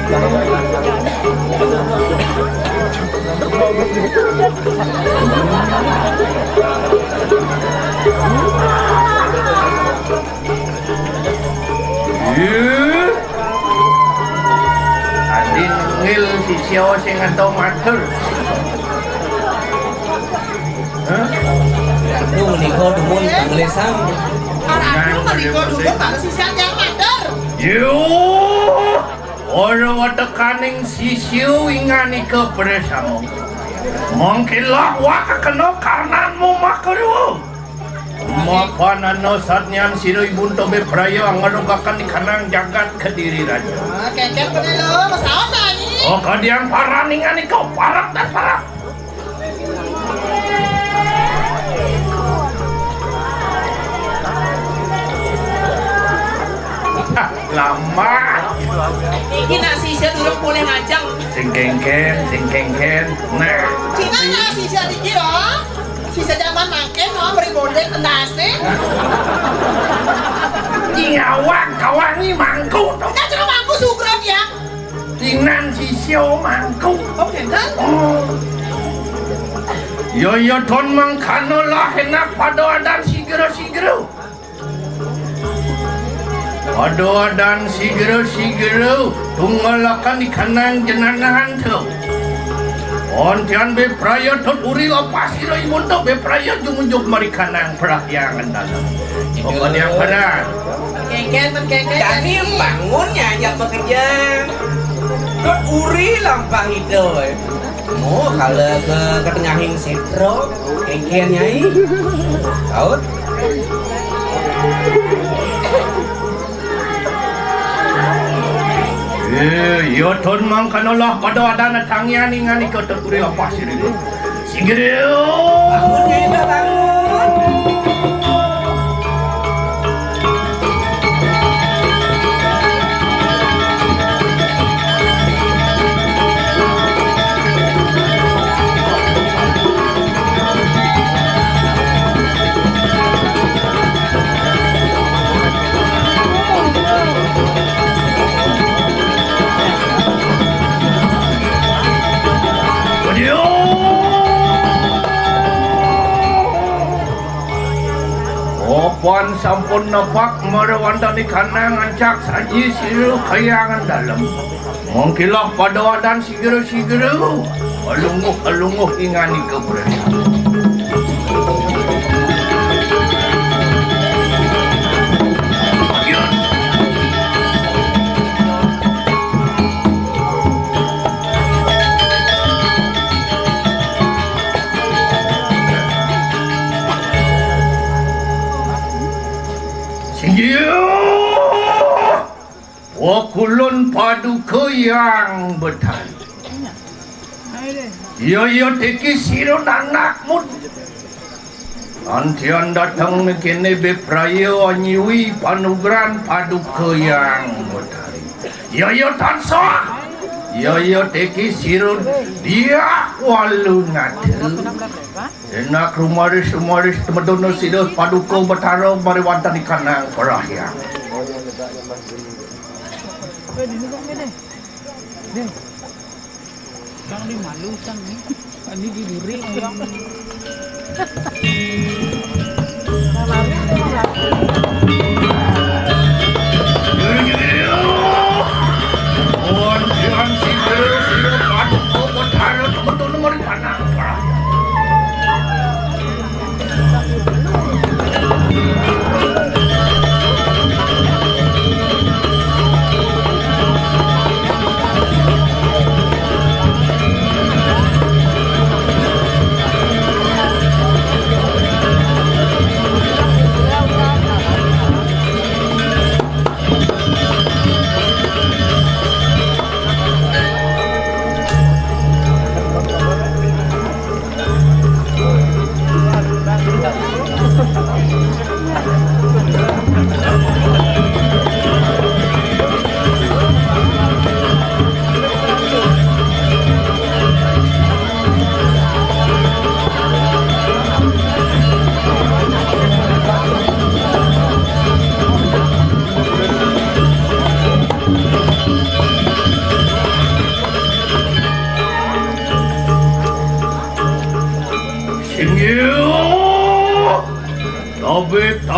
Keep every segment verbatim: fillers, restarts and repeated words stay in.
Ih. Adi nengil sisya sing ento matur. Hah? Ratu menika dumun panglisan. Ratu menika dumun panglisan yang matur. Yo. Ora watekaning sisya inganika presama. Mongkilah wak kena karnanmu makarua. Mapanana satnyan sira ibun tobe praya ngarugaken ikanang jagat Kediri Raja. Ah, keker pene lo, masaon ta, Nyi? Oh, kadiang paran inganika parak dan parak. Lama. Iki nak sisa durung boleh ngajeng. Sing kengken, sing kengken. Nah. Cina nak sisa iki lho. Sisa zaman mangkin lho, mribonde tendase. Nyawang kawangi mangku. Kan jero mangku sugro ya. Inan sisya mangku. Oh, ngenten? Hmm. Ya, ya, don mangkana lah enak pada adan sigra-sigra. Pada adan sigra-sigra tunggalakan ikanang jenengan tu. Ontian bepraya tut uri lepas sira imun tu bepraya jumujug marikanang perahyangan dalam. Pokok yang benar. Kengken, men kengken. Dani bangun ya, ajak bekerja. Dot uri lampah ida, eh. Mo kala ke ketengahing setra, kengken, Nyai. Saut. Eh, ya, don mangkana lah pada adan tangian ingan ika tut uri lepas sira. Singgih. Bangun, Nyai, bangun. Apan sampun nebak mara wantane kanang ancak saji sira kayangan dalem. Mongkilah pada wadan sigra-sigra. Alungguh-alungguh inganika prasada. Singgih. Wakulun paduka yang betari. Iya, iya, tiki sirun anakmu. Antian datang nekene bepraya anyiwi panugeran paduka yang betari. Iya, iya, tansah. Iya, iya, tiki sirun dia walu ngatu. Enak rumaris, rumaris, temedono sida paduka betara mariwantan ikanang perahyangan. Bang di malu sang ni. Ini di duri yang.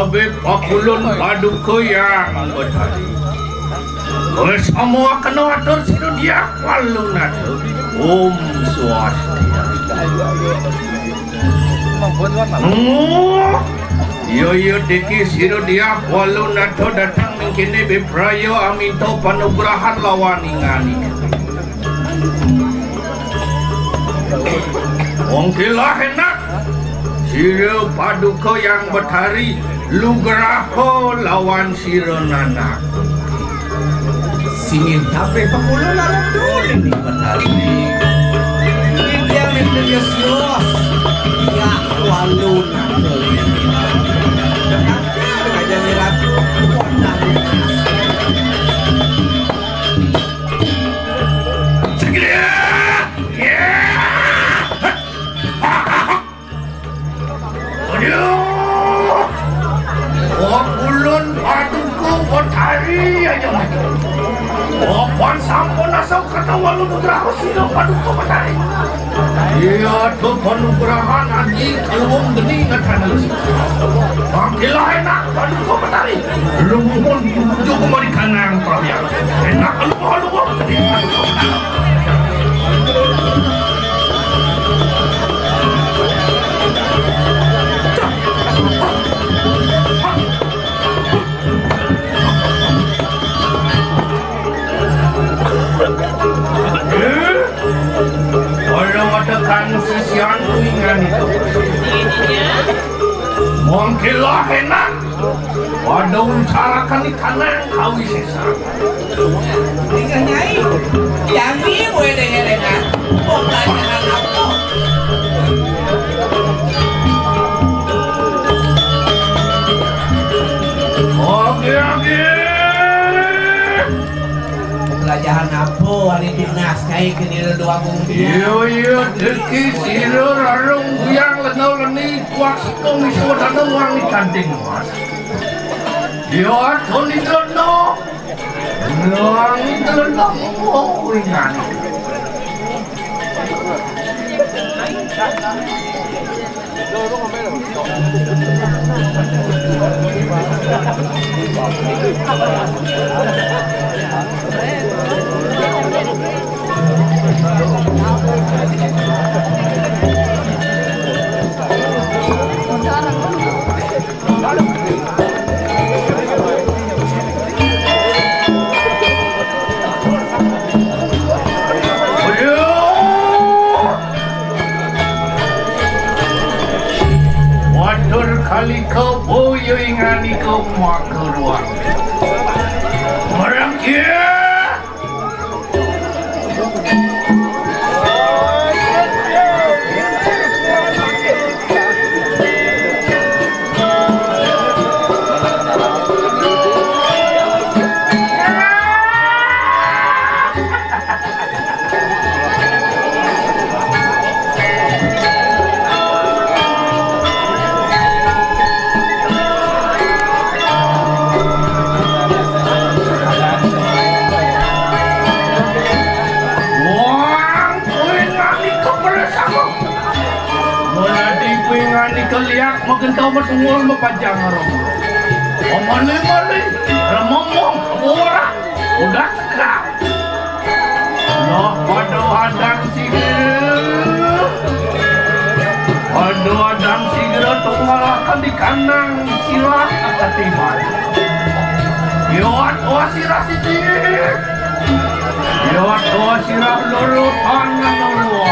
Pakulun Paduka Hyang Betari. Wis semua kena atur sira dia Walunata. Om Swastiastu. Oh, iya, iya, tiki sira dia Walunata datang mingkini bepraya aminta panugrahan lawan ingani. Mongkilah enak. Sira Paduka Hyang Betari lugraha lawan sira nanak. Singin kabeh pangula lalu dulin ing Betari. Titiang misterius. Ya, Walunata. Aja ngirat. Aduh. Pakulun Paduka Betari aja maju. Papan sampun asa kata Walunata sira Paduka Betari. Iya, tu panugrahan adi kaluwung geni ngatana. Mangkilah enak Paduka Betari. Lumuhun juga mari kanang prahyang. Enak lumuhun, lumuhun geni Paduka Betari. Ora watekan sisian kuingan itu. Mongkilah enak. Pada uncarakan ikanang kawisesan. Inggih, Nyai. Jani kowe dengerin aku. Pelajaran apa? Oke, oke. Pelajaran apa hari dinas Nyai kenira dua bungkus? Iya, iya, deki sira rarung buyang lena leni kuak sikung iswa dana wangi kanting emas. Iya, Tony Jono. Nang delok wong ringan. Watur kalika boyo inganika maka ruang. Marang kia. Wong kuwi ngalika bersama. Mulati kuwi ngalika liak, magenta, medungul, mepajang, rom. Omane mali, remomong, ora, udah tegak. Loh, padha adang sigra. Padha adang sigra tunggalaken di kandang sirah ketiban. Yo, atua sirah siji. Yo, atua sirah loro, tangan loro.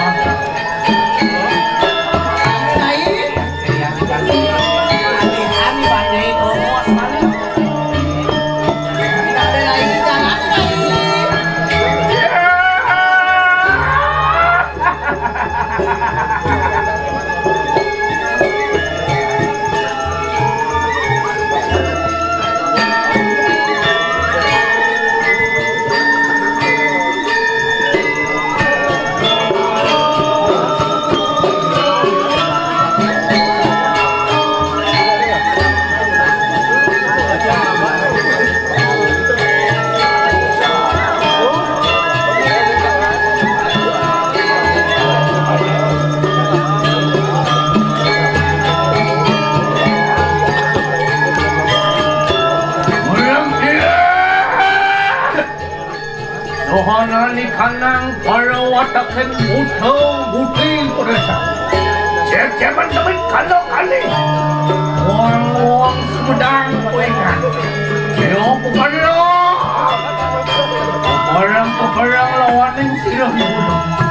Dohonani kanang para wataken muda budi perasa. Jejeman demit kala kali. Wong-wong Sumedang kuingan. Yo peperang. Peperang-peperang lawaning sira ibu.